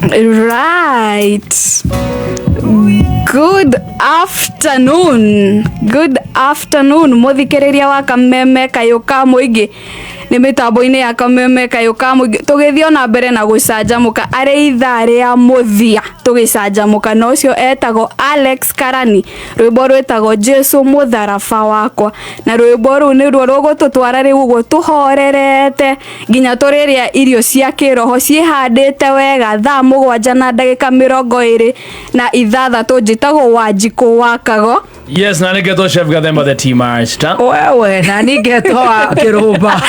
Right. Good afternoon. Good afternoon. Muthikiriria wa Kameme Kayũ ka Mũingĩ nĩ mĩtambo-inĩ ya Kameme Kayũ ka Mũingĩ tũgĩthiĩ ona mbere na gũcanjamũka arĩ ithaa rĩa mũthia tũgĩcanjamũka na ũcio etagwo Alex Karani, rwĩmbo rwĩtagwo Jesu mũtharaba wakwa, na rwĩmbo rũu nĩruo rũgũtũtwara rĩu ũguo tũhorerete nginya tũrĩrĩa irio cia kĩroho ciĩhandĩte wega thaa 7 na ndagĩka 26. Njĩtagwo Wanjikũ wa Kago. Yes, na nĩngetwo Chef Gathemba the tea master. Wewe na ningetoa kĩrũmba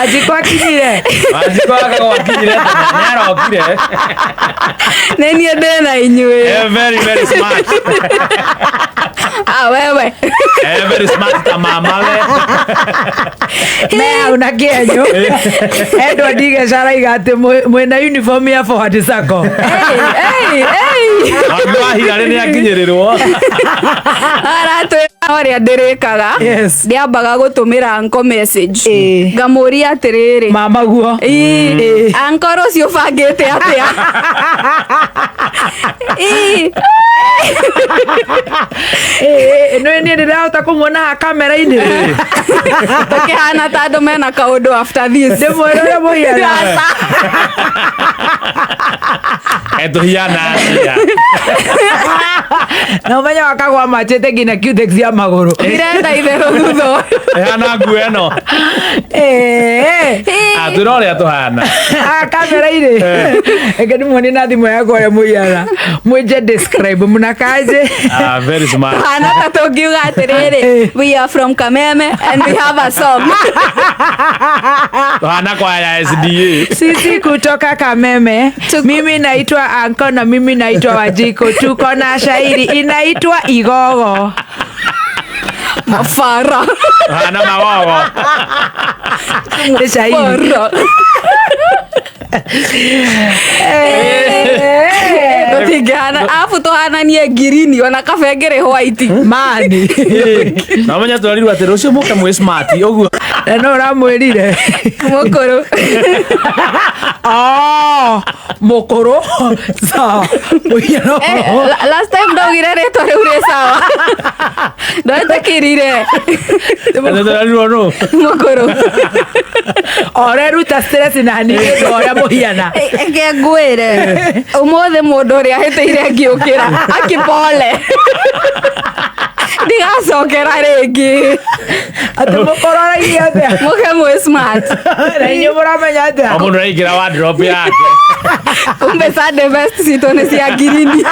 Anjikũ akinyire. Wanjikũ wa Kago akinyire tene, nĩarokire. Nĩ niĩ ndĩ na inyuĩ. Very very smart. Ah, wewe. Very smart ta mama we. Me hau na kĩenyũ Edward Igeca araiga atĩ mwĩna uniform ya Forward Sacco. Hey, hey, hey. Wambi wa Hirarĩ nĩakinyĩrĩrwo. Aratwĩra ũrĩa ndĩrĩkaga. Ndĩambaga gũtũmĩra anko message. Ngamũria atĩrĩrĩ, Mama guo. Ii, anko rũciũ bangĩte atĩa? Ii. Nĩ niĩ ndĩrahota kũmuona haha kamera-inĩ. Tũkĩhana ta andũ mena kaũndũ after this. Ndĩmwĩre ũrĩa mũhiana. Aca. Tũhiana atĩa? Na ũmenye wakagwa machĩte nginya cutex ya magũrũ. Ndirenda itherũ thutha ũyũ. Ĩhana nguo ĩno. Atwĩra ũrĩa tũhana. Kamera-inĩ reke ndĩmuonie na thimũ yakwa ũrĩa mũhiana mwĩnje describe mnakaje. Ah, very smart. Hana ta tũngiuga atĩrĩrĩ, we are from Kameme and we have a song. Tũhana kwaya ya SDA. Sisi kutoka Kameme. Mimi naitwa Anko na mimi naitwa Wajiko, tuko na shairi inaitwa Igogo. Mafara. Tũhana magogo. Nĩ shairi. Fara. Tũtingĩhana arabu tũhananie ngirini ona kabengere white. Mani. Na ũmenye twerirwo atĩ rũciũ mũke mwĩ smart ũguo. Na no ũramwĩrire. Mũkũrũ. Oh, mũkũrũ sawa mũhiano. Last time ndaugire rĩtwa rĩu rĩ sawa, ndwetĩkĩrire. Atĩ twerirwo nũ? Mũkũrũ. Oreruta stress na niĩ ũndũ ũrĩa mũhiana. Reke ngwĩre, ũmũthĩ mũndũ ũrĩa ahĩtĩire ngĩũkĩra akipole ndigacokera rĩngĩ. Atĩ mũkũrũ araigire atĩa? Mũke mwĩ smart. Na inyuĩ mũramenya atĩa? O mũndũ araingĩra wardrobe yake. Kumbe Sunday best citũ nĩ cia ngirini.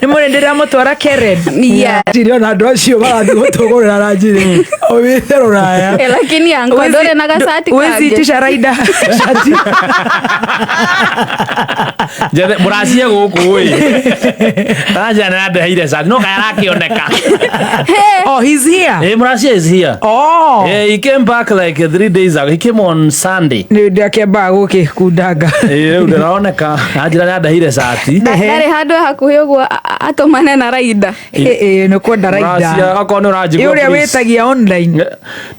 Nĩ mũrĩ ndĩramũtwara Karen. Yeah. Njire ona andũ acio marathiĩ gũtũgũrĩra na njire ũmĩte rũraya. Lakini anko ndũrĩ na gacati kangĩ? Wĩcitisha raida cati. Njethe mũracie gũkũ ĩ. Aranjĩra nĩarandeheire cati no kaya arakĩoneka. Oh, he's here. Mũracie is here. Oh. He came back like 3 days ago. He came on Sunday. Nĩ ndakĩambaga gũkĩkundanga. Rĩu ndĩroneka. Anjĩra nĩandeheire cati. Ndarĩ handũ hakuhĩ ũguo atũmane na raida? Ĩ nĩ kwenda Mũracia raida. okorwo nĩ ũranjigua, Ĩ ũrĩa please. wĩtagia online.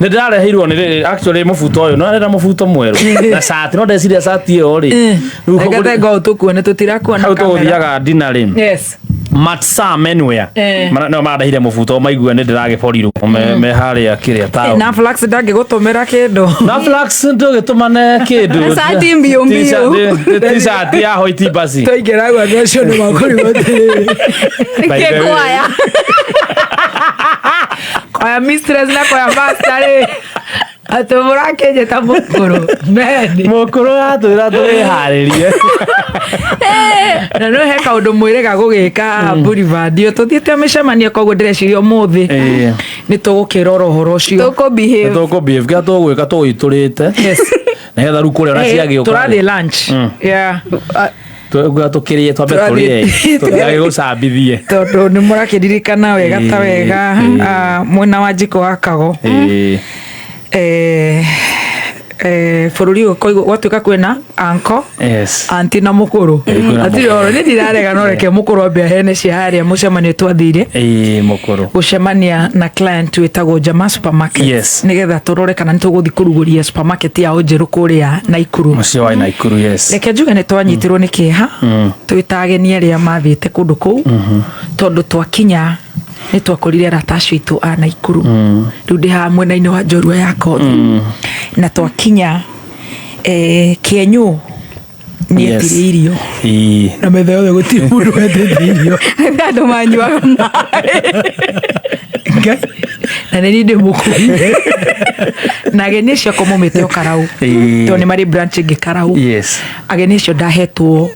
Nĩ ndĩrareheirwo nĩ actually mũbuto ũyũ, no arenda mũbuto mwerũ na cati, no ndeciria cati ĩyo rĩ, rĩu Reke thenga ũũ tũkuone, tũtirakuona hau kamera. tũgũthiaga dinner rĩ. Matsa Menware. No marandehire mũbuto maigue nĩ ndĩragĩborirwo me harĩa kĩrĩa taũni. Na Flax ndangĩgũtũmĩra kĩndũ? Na Flax ndũgĩtũmane kĩndũ. Na cati mbiũ mbiũ. T-shirt ya white basi. Twaingĩra guo andũ acio nĩ makũrigwo atĩrĩrĩ. By the way. Kĩkwaya. Kwaya mistress na kwaya master rĩ, atĩ mũrakĩnjĩta mũkũrũ meni. Mũkũrũ atwĩra tũwĩharĩrie. Na no he kaũndũ mwĩrĩga gũgĩka Boulevard tũthiĩte mĩcemanio, koguo ndĩreciria ũmũthĩ nĩ tũgũkĩrora ũhoro ũcio. Tũkũ behave. Tũkũ kĩa tũgwĩka tũgũitũrĩte nĩgetha rĩu kũrĩa ona ciagĩũka. Tũrathiĩ lunch, yeah. Tũgũka tũkĩrĩe, twambe Tũrathiĩ- tũrĩe tũthiage gũcambithie. Tondũ nĩ mũrakĩririkana wega ta wega, mwena wa Njiko wa Kago. Bũrũri ũyũ koigwo gwatuĩka kwĩna anko Yes. anti na mũkũrũ. Kwĩna Hatirĩ mũkũrũ. ũhoro, niĩ ndirarega no reke mũkũrũ ambe ahene cia harĩa mũcemanio twathire Ĩĩ, mũkũrũ. gũcemania na client wĩtagwo Jama Supermarket. Yes. Nĩgetha tũrore kana nĩ tũgũthiĩ kũrugũria supermarket yao njerũ kũrĩa Naikuru. Mũciĩ wa Naikuru, yes. Reke njuge nĩ twanyitirwo nĩ kĩeha twĩ ta ageni arĩa mathiĩte kũndũ kũu, tondũ twakinya nĩ twakorire arata acio aitũ a Naikuru. Rĩu ndĩ haha mwena-inĩ wa njorua ya Kothi, na twakinya Kĩenyũ nĩ Yes. etirie irio Ĩĩ. na metha yothe gũtirĩ mũndũ wetete irio. Andũ manyuaga maĩ. Ngai, na nĩ niĩ ndĩmũkuire na ageni acio akwa maumĩte o Karau, Ĩĩ. tondũ nĩ marĩ branch ĩngĩ Karau. Yes. Ageni acio ndahetwo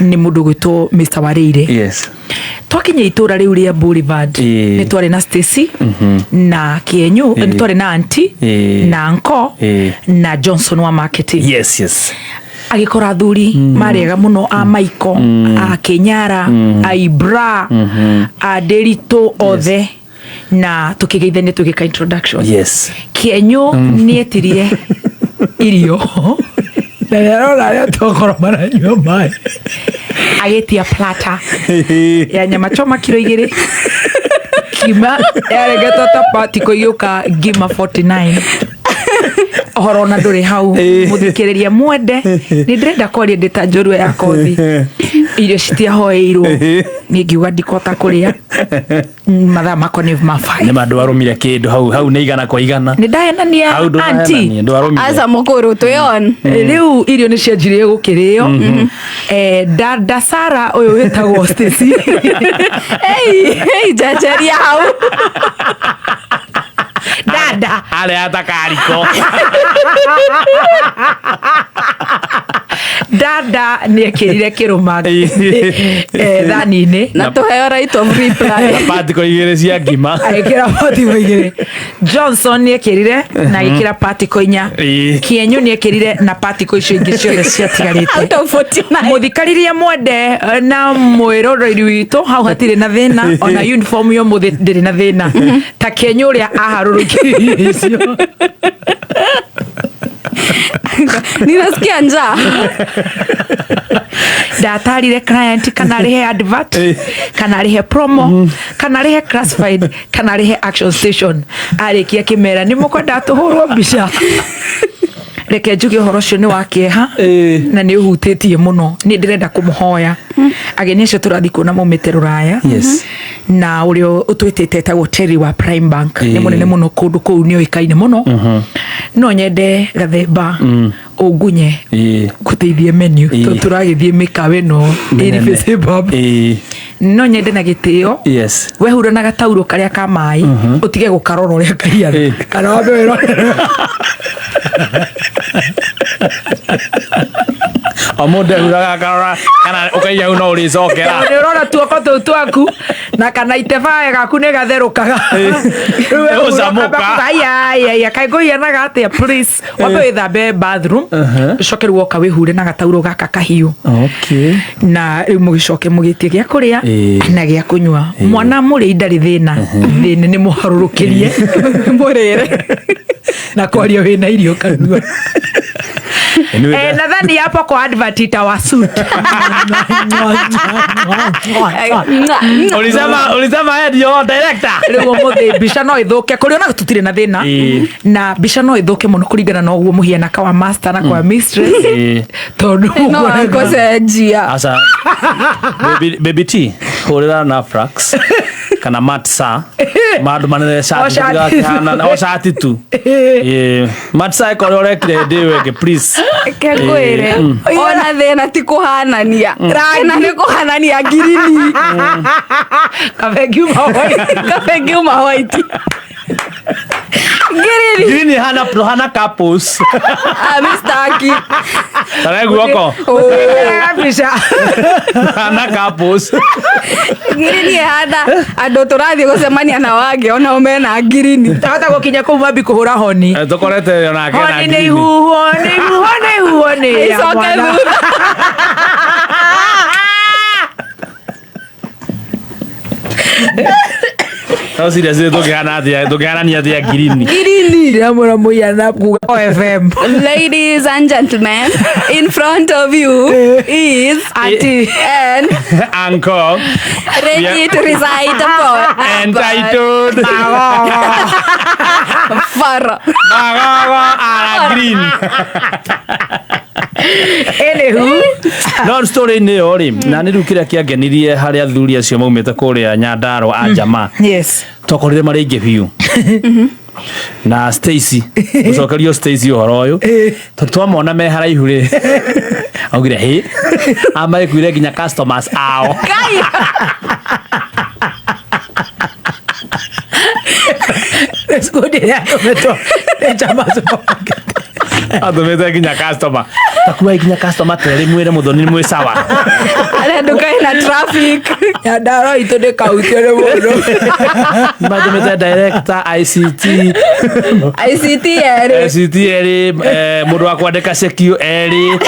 nĩ mũndũ gwĩtwo Mr. Wareire. Yes. Twakinya itũra rĩu rĩa Boulevard, Ĩĩ. nĩ twarĩ na Stacy na Kĩenyũ, Ĩĩ. nĩ twarĩ na anti Ĩĩ. na anko Ĩĩ. na Johnson wa marketing. Yes. Agĩkora athuri marĩ ega mũno, a Maiko, a Kĩnyara, a Ibra, a Ndĩritũ othe, na tũkĩgeithania tũgĩka introduction. Yes. Kĩenyũ nĩ etirie irio na nĩ arona arĩa tokorwo maranyua maĩ. Agĩtia plata ya nyama choma kiro 2, kima yarengetwo ta patiko igĩũka ngima 49. Ũhoro ona ndũrĩ hau, mũthikĩrĩria mwende, nĩ ndĩrenda kwaria ndĩ ta njorua ya Kothi. Irio citiahoeirwo, niĩ ngiuga ndikũhota kũrĩa, mathaa makwa nĩ ma Nĩ 5. ma ndwarũmire kĩndũ hau, hau nĩ igana kwa igana. Nĩ ndahenania Hau Aunty. ndũrahenania, ndwarũmire. Aca mũkũrũ twĩ on. Rĩu irio nĩ cianjirie gũkĩrĩo. Dada Sara ũyũ wĩtagwo Stacy. Ei, ei, njanjeria hau. Dada Arĩa atakariko. Dada nĩ ekĩrire kĩrũma thani-inĩ. Na tũheo right of reply. Na patiko igĩrĩ cia ngima. Agĩkĩra patiko 2. Johnson nĩ ekĩrire na agĩkĩra patiko 4. Ĩĩ. Kĩenyũ nĩ ekĩrire na patiko icio ingĩ ciothe ciatigarĩte. Out of 49. Mũthikariria mwende na mwĩroreri witũ, hau hatirĩ na thĩna, ona uniform ya ũmũthĩ ndĩrĩ na thĩna ta Kĩenyũ ũrĩa aharũrũkirie icio. Ninasikia njaa. Ndatarire client kana arĩhe advert, kana arĩhe promo, kana arĩhe classified, kana arĩhe action station. Arĩkia kĩmera nĩ mũkwenda tũhũrwo mbica. Reke njuge ũhoro ũcio nĩ wa kĩeha na nĩ ũhutĩtie mũno. Niĩ ndĩrenda kũmũhoya ageni acio tũrathiĩ kuona maumĩte rũraya, Yes. na ũrĩa ũtwĩtĩte etagwo Terry wa Prime Bank, nĩ Ĩĩ. mũnene mũno kũndũ kũu, nĩ oĩkaine mũno. No nyende gathemba ũngunye Ĩĩ. ngũteithie menu, Ĩĩ. tondũ tũragĩthiĩ mĩkawa ĩno Mĩnene. ĩrĩ Ĩĩ. no nyende na gĩtĩo Yes. wehura na gatauro karĩa ka maĩ, ũtige gũkarora ũrĩa kahiana. Ĩĩ. Kana wambe wĩrorere. O mũndũ ehuraga akarora kana ũkaiga hau no ũrĩcokera. Nĩ ũrona tuoko tũu twaku na kana itebaya gaku nĩ gatherũkaga. Rĩu wehura Ũcamũka. ũkamba kuga, "Aya, aya, aya, kaĩ ngũhianaga atĩa?" Please wambe wĩthambe bathroom, ũcoke rĩu woka wĩhure na gatauro gaka kahiũ. Okay. Na rĩu mũgĩcoke mũgĩtie gĩa kũrĩa Ĩĩ. na gĩa kũnyua. Mwana mũrĩi ndarĩ thĩna, thĩna nĩ mũharũrũkĩrie Mũrĩre. Na kwaria wĩna irio kanua. Anyway, Nadhani hapo kwa advert itawasuit. Ulisema yeye ndio director. Rĩu ũmũthĩ mbica no ĩthũke kũrĩ ona tũtirĩ na thĩna, Ĩĩ. na mbica no ĩthũke mũno kũringana na ũguo mũhiana ka wa master na kwa mistress, Ĩĩ. tondũ No mũkuonaga- akũcenjia. Asa baby T hũrĩra na Frax kana Matsa mandu manene O shati shati tũtigakĩhana, o shati tu. Ĩĩ, Matsa ĩkorwo ũrekire hĩndĩ ĩyo ĩngĩ, please. Reke ngwĩre, ona thĩna ti kũhanania, thĩna nĩ kũhanania ngirini. Kabengi uma white. Kabengi uma white, ngirini. Ngirini hana hana couples. Ah, mistaki. Tare guoko. Ũkĩrora mbica. Hana couples. Ngirini ĩhana andũ tũrathiĩ gũcemania nao angĩ onao mena ngirini. Tahota gũkinya kũu mambi kũhũra honi. Tũkorete onake na Honi nĩ ngirini. ihuho, nĩ ihuho, nĩ ihuho, nĩ ya Icoke mwana. thutha. No seriously tũngĩhana atĩa, tũngĩhanania atĩa ngirini? Ngirini. Ndiramwĩra mũhiana kuga OFM. Ladies and gentlemen, in front of you is Auntie. and Uncle ready to recite a poem. entitled Faro. Magogo ara green. Anywho, No story-inĩ ĩyo rĩ, na nĩ rĩu kĩrĩa kĩangenirie harĩ athuri acio maumĩte kũrĩa Nyandarua a jamaa, yes. twakorire marĩ aingĩ biũ na Stacy gũcokerio Stacy ũhoro ũyũ tondũ twamona me haraihu rĩ, augire hĩ amaikuire nginya customers ao. Kai. Skundi ĩrĩa yatũmĩtwo nĩ Chama Supermarket. Atũmĩte nginya customer takuai nginya customer terĩ mwĩre mũthoni nĩ mwĩ sawa. Arĩa nduka ina traffic. Nyandarua itũ ndĩkahutio nĩ mũndũ. Matũmĩte director ICT. ICT erĩ. ICT erĩ, mũndũ wa kwandĩka ceki erĩ.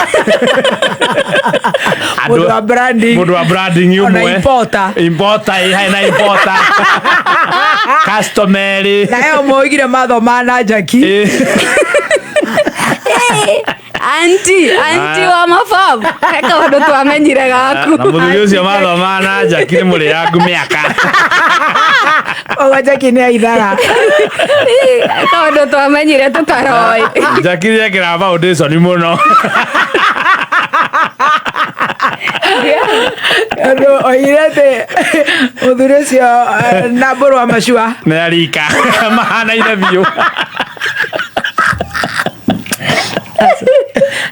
Mũndũ wa branding. Mũndũ wa branding Ona ũmwe. importer. Importer, ĩ, harĩ na importer. Customer erĩ. Na ĩyo moigire mathoma na Jackie. Anti, anti wa mababu. He kaũndũ twamenyire gaku. Na mũthuri ũcio mathoma na Jackie nĩ mũrĩangu mĩaka. Ũguo Jackie nĩ aithara. He kaũndũ twamenyire tũtaroĩ. Jackie nĩ ekĩraga foundation mũno. Tondũ oigire atĩ mũthuri ũcio na mbũrũ wa macua. Nĩ arika mahanaine biũ.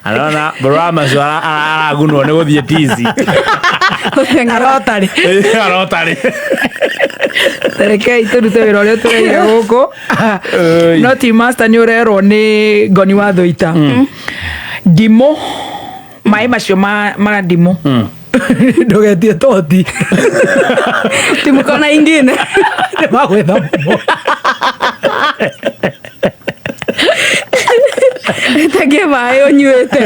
Arona mbũrũ wa macio aragunwo nĩ gũthiĩ tizi. Arotarĩ. Arotarĩ. Rekei tũrute wĩra ũrĩa tũreire gũkũ. Ĩi. No ti master nĩ ũrerwo nĩ ngoni wa thũita. Ndimũ maĩ macio ma ndimũ. Ndũgetie toti. Timkona ingine. Nĩ magwetha mũno. Ĩtagie maĩ ũnyuĩte.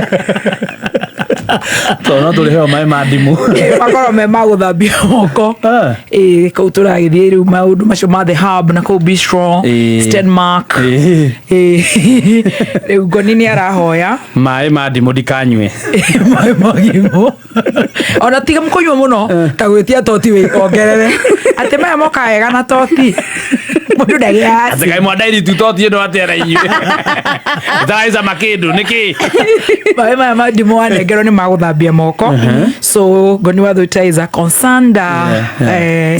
Tondũ no tũrĩheo maĩ ma ndimũ. Makorwo me ma gũthambia moko. Ĩĩ kũu tũragĩthiĩ rĩu maũndũ macio ma the hub na kũu bistro. Ĩĩ. Stenmark. Ĩĩ. Ĩĩ. Rĩu ngoni nĩ arahoya. Maĩ ma ndimũ ndikanyue. Maĩ ma ndimũ. Ona tiga kũnyua mũno ta gwĩtia toti wĩongerere. Atĩ maya mokaga wega na toti. Mũndũ ndagĩaga. Atĩ kaĩ mwandairi tu toti ĩno atĩa na inyuĩ. Ĩtaracama kĩndũ nĩkĩ? Maĩ maya ma ndimũ wanengerwo nĩ magũthambia moko. So ngoni wa thũita is a concerned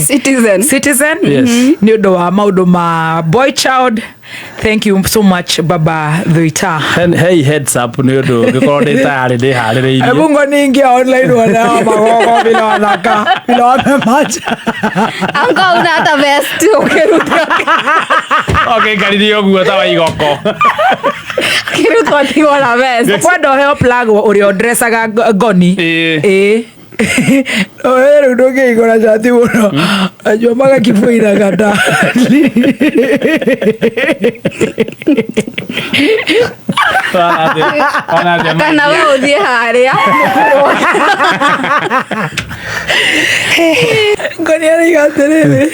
Citizen. citizen. Yes. Nĩ ũndũ wa maũndũ ma boy child. Thank you so much baba Thuita. Hey, heads up nĩ ũndũ ngĩkorwo ndĩ tayarĩ ndĩharĩrĩirie. Hebu ngoni ingia online uone hao magogo vile wanakaa vile wamemacha. Ango una hata vest ũkĩruta. Ũkĩikarire ũguo ta wa igoko. Ũkĩrutwo tigwo na vest. Kwenda ũheo plug ũrĩa ũndressaga ngoni. Ĩĩ. Ĩĩ. Wewe rĩu ndũngĩigũra cati mũno najua magakibua inakata. Kana we ũthiĩ harĩa. Ngoni araiga atĩrĩrĩ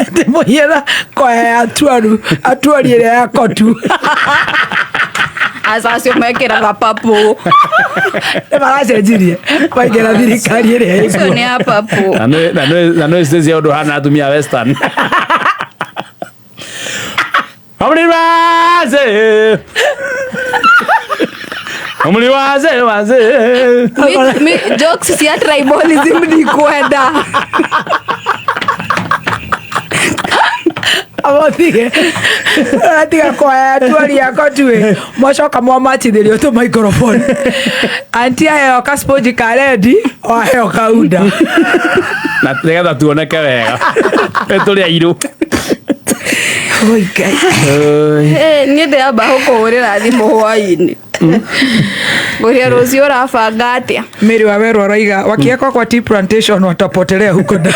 atĩ mũhiana kwaya ya atuaru atuari ĩrĩa ya kotu. Aca acio mekĩraga papu. Nĩ maracenjirie maingĩra thirikari ĩrĩa Ũcio ĩkuo. nĩ a papu. Na nĩ Stacy ũndũ hana atumia a western. Omniwaze. Omniwaze waze. Jokes cia tribalism ndikwenda. Amotige atiga kwaya atuari ya kotu ĩ mwacoka mwamachithĩrio tũ microphone. Anti aheo ka sponge ka rendi o aheo kaunda. Na nĩgetha tuoneke wega. Nĩ tũrĩ airũ. Oi Ngai. Niĩ ndĩramba gũkũhũrĩra thimũ hwaĩ-inĩ. Ngũria rũciũ ũrabanga atĩa? Mary wa Weru araiga wakiwekwa kwa tea plantation watapotelea huko ndani.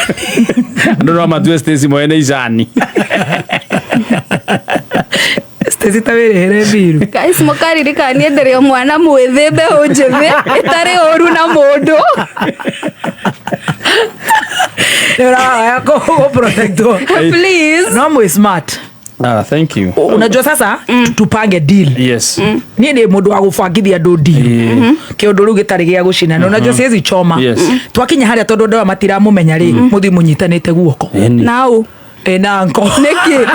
Andũ no matue Stacy mwene icani. Stacy ta wĩrĩhĩre mbiru. Guys, mũkaririkana niĩ ndĩrĩ o mwana mwĩthĩ mbeũ njĩthĩ ĩtarĩ ũru na mũndũ. Nĩ ũrahoya kũ protectwo. Please. No mwĩ smart. Ah, thank you. Unajua sasa tupange deal. Yes. Niĩ ndĩ mũndũ wa gũbangithia andũ deal. Kĩũndũ rĩu gĩtarĩ gĩa gũcina na unajua siwezi choma. Yes. Twakinya harĩa tondũ andũ aya matiramũmenya rĩ, mũthiĩ mũnyitanĩte guoko. Ĩni. Nau. Ĩ na nko. Nĩkĩ?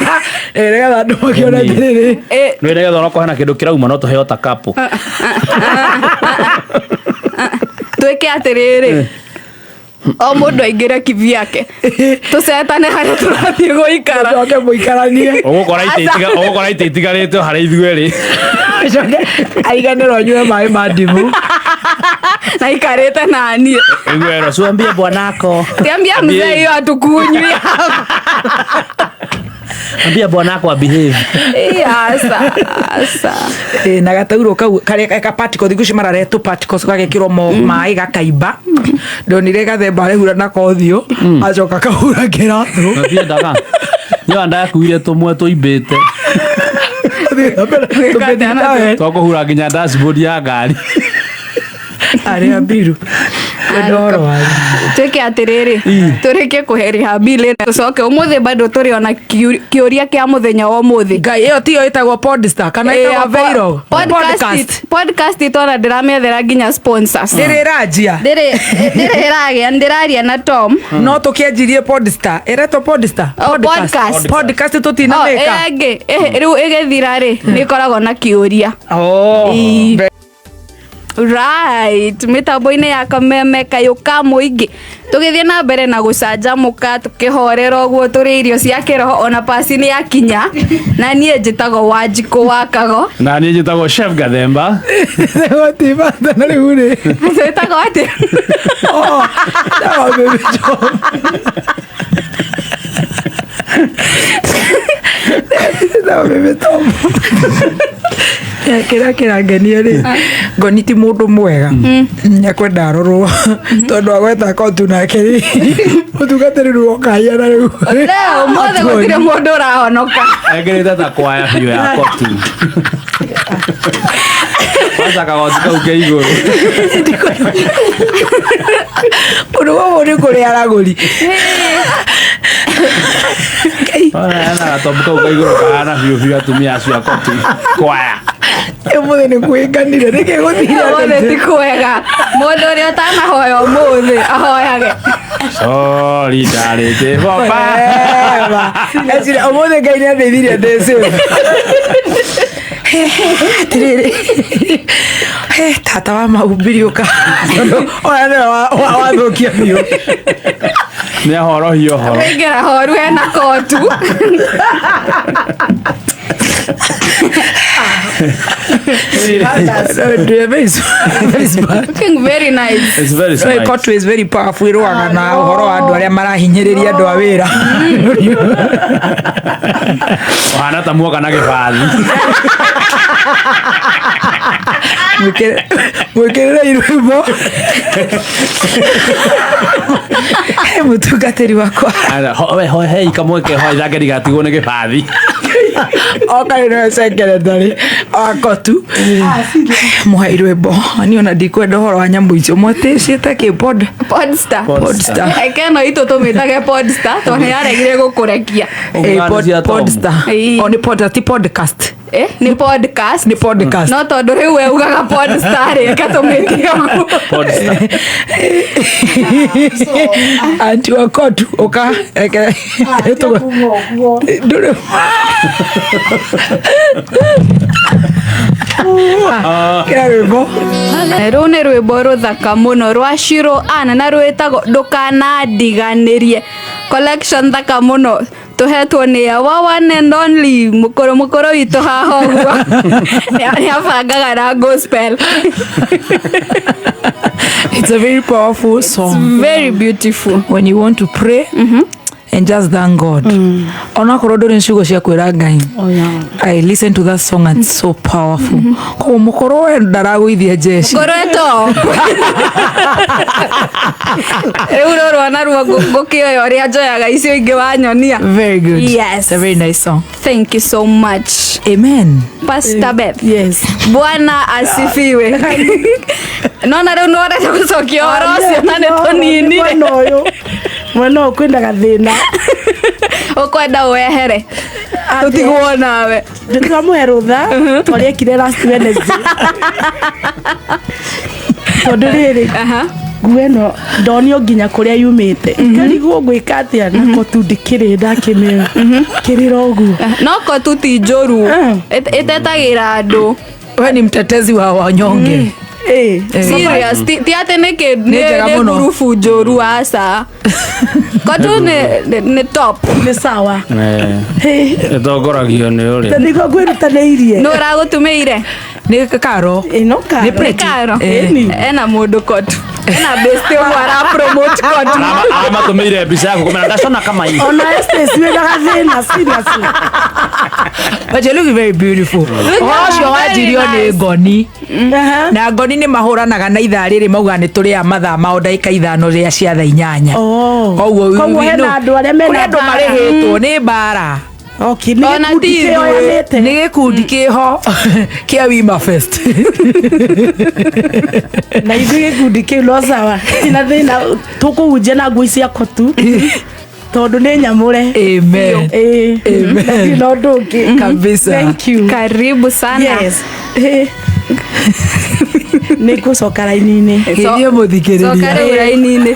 Ĩ nĩgetha andũ makĩone Ĩni. atĩrĩrĩ. Eh, Nĩ nĩgetha onokorwo hena kĩndũ kĩrauma no tũheo ta kapo. Twĩke atĩrĩrĩ, o mũndũ aingĩre kivyake, tũcetane harĩa tũrathiĩ gũikara. Coke mũikaranie. Ũgũkora itĩ ũgũkora itĩ itigarĩte o harĩa ithuerĩ. Coke aiganĩrwo anyue maĩ ma ndimũ. Na ikarĩte naniĩ. Iguero, suambie bwanako. Tiambia mzee hiyo atukunywi. Ambia bwanako abehave. Asa asa. Ĩ, na gataurũ kau karĩa ka particle thikũ ici mararehe tũ particles gagekĩrwo mo maĩ gakaimba. Ndonire gathemba arehura nako ũthiũ, acoka kahura kĩratũ. Ndiendaga. Nĩyo ndakuire tũmwe tũimbĩte. Tũmĩthitawe. Twakũhura nginya dashboard ya ngari. Arĩa mbiru. Wendo ũhoro wanyu. Twĩke atĩrĩrĩ, tũrĩkie kũheriha bili, tũcoke ũmũthĩ bado tũrĩ ona kĩũria kĩa mũthenya wa ũmũthĩ. Ngai, ĩyo tiyo ĩtagwo Podstar kana ĩtagwo Viral Podcast. Podcast itona ndĩramethera nginya sponsors. Ndĩrĩ ĩranjia. Ndĩrĩ ĩragĩa, ndĩraria na Tom. No tũkĩanjirie Podstar, ĩretwo Podstar. Oh, podcast. Podcast Oh, tũtinamĩka. ĩyo ĩngĩ rĩu ĩgĩthira rĩ, nĩ ĩkoragwo na kĩũria. Oh. Ii. Right, mĩtambo-inĩ ya Kameme kayũ ka mũingĩ, tũgĩthiĩ na mbere na gũcanjamũka tũkĩhorera ũguo tũrĩ irio cia kĩroho, ona pasi nĩ yakinya, na niĩ njĩtagwo Wanjikũ wa Kago. Na niĩ njĩtagwo Chef Gathemba. Gũtibata na rĩu rĩ. Twĩtagwo atĩa? Oh, sawa baby Tom. Sawa baby Tom. Kĩrĩa kĩrangenia rĩ, ngoni ti mũndũ mwega, nĩekwenda arorwo tondũ agweta kotu nake rĩ, mũtungatĩri rĩu okahiana rĩu. Leo ũmũthĩ gũtirĩ mũndũ ũrahonoka. Ekĩrĩte ta kwaya biũ ya kotu. Kwanza kagoti kau ke igũrũ. Ũndũ ũyũ nĩ kũrĩ aragũri. Ena gatobu kau ka igũrũ kahana biũ biũ atumia acio a kotu. Kwaya. Ũmũthĩ nĩ kwĩnganire nĩkĩ gũthire? Ũmũthĩ ti kwega, mũndũ ũrĩa ũtanahoya ũmũthĩ ahoyage. Solidarity boba. Ecira ũmũthĩ Ngai nĩ andeithirie ndĩ safe. Atĩrĩrĩ, tata wa mahumbiri ũka, tondũ oya nĩwe wathũkia biũ. Nĩ ahorohia ũhoro. Kũingĩra horu hena kotu. Very smart. Looking very nice. It's very smart. Kotu is very powerful, ĩrũaga na ũhoro wa andũ arĩa marahinyĩrĩria andũ a wĩra. Ũhana ta muoka na gĩbathi. Mwĩkĩrĩre rwĩmbo. He mũtungatĩri wakwa. We hei kamweke ho ithake ndigatigwo nĩ gĩbathi. Oka rĩ, nĩwe secretary wa kotu, mũhei rwĩmbo. Niĩ ona ndikwenda ũhoro wa nyamũ icio mwatĩciĩte kĩ pod Podstar. Podstar. Reke ĩno itũ tũmĩtage Podstar tondũ nĩ yaregire gũkũrekia. Eh, Cia Tom. Podstar. Ĩĩ. O nĩ podcast, ti podcast. Eh, nĩ podcast. Nĩ podcast. No tondũ rĩu we ugaga Podstar rĩ, reke tũmĩtie ũguo. Podstar. Anti wa kotu, ũka reke ndũrĩ. Kĩra rwĩmbo. Rũu nĩ rwĩmbo rũthaka mũno rwa Shiro Ann na rwĩtagwo Ndũkanandiganĩrie. Collection thaka mũno tũhetwo nĩ our one and only mũkũrũ mũkũrũ witũ haha ũguo nĩ abangaga na gospel. It's a very powerful song. Very beautiful. When you want to pray and just thank God, onakorwo ndũrĩ ciugo cia kwĩra Ngai, I listen to that song and it's so powerful. Koguo mũkorwo we ndaragũithia jeshi. Ngoretwo rĩu rũrũ naruo ngũkĩoya ũrĩa njoyaga icio ingĩ wanyonia. Very good. Yes. It's a very nice song. Thank you so much. Amen. Pastor Beth. Yes. Bwana asifiwe. Nona rĩu nĩwendete gũcokia ũhoro ũcio na nĩ tũninire. Mwena ũyũ. Mwena ũyũ kwĩna gathĩna. Ũkwenda wehere tũtigwo nawe. Ndĩramũhe rũtha twarĩa ekire last Wednesday. Tondũ rĩrĩ, nguo ĩno ndonio nginya kũrĩa yumĩte, ngarigwo ngwĩka atĩa nako tu ndikĩrĩ ndakĩmĩoya kĩrĩra ũguo. No kotu ti njũru. Ĩtetagĩra andũ. We ni mtetezi wa wanyonge. Ĩĩ. Serious, ti atĩ nĩ kĩ Nĩ njega nĩ mũno. ngurubu njũru, aca, kotu nĩ top. Nĩ sawa. Hĩ, Ĩtongoragio nĩ ta ũrĩa nĩguo ngwĩrutanĩirie. Nĩ ũragũtumĩire? Nĩ karo. Ĩno karo. Nĩ pretty. Karo. Ĩni. Ena mũndũ kotu, ena besti ũmwe ara promote kotu. Aramatũmĩire mbica yaku kũmera ndacona kama hii. Ona Stacy wĩna gathĩna, seriously. But you look very beautiful. Ũhoro ũcio wanjirio nĩ ngoni. Na ngoni nĩ mahũranaga na ithaa rĩrĩ, mauga nĩ tũrĩa mathaa mao ndagĩka 5 rĩa cia thaa 8. Oh. Koguo Koguo hena andũ arĩa mena kũrĩ andũ mbara. marĩhĩtwo nĩ mbara. Okay, nĩ Ona gĩkundi ti ithuĩ. kĩoyanĩte. Nĩ gĩkundi kĩho kĩa Wima Fest. Na ithuĩ gĩkundi kĩu no sawa, tina thĩna, tũkũhunjia na nguo cia kotu tondũ nĩ nyamũre. Amen. Ĩĩ. Amen. Na ndirĩ na ũndũ ũngĩ. Kabisa. Thank you. Karibu sana. Yes. Ĩĩ. Nĩ ngũcoka raini-inĩ. Geithie mũthikĩrĩria. Coka rĩu raini-inĩ.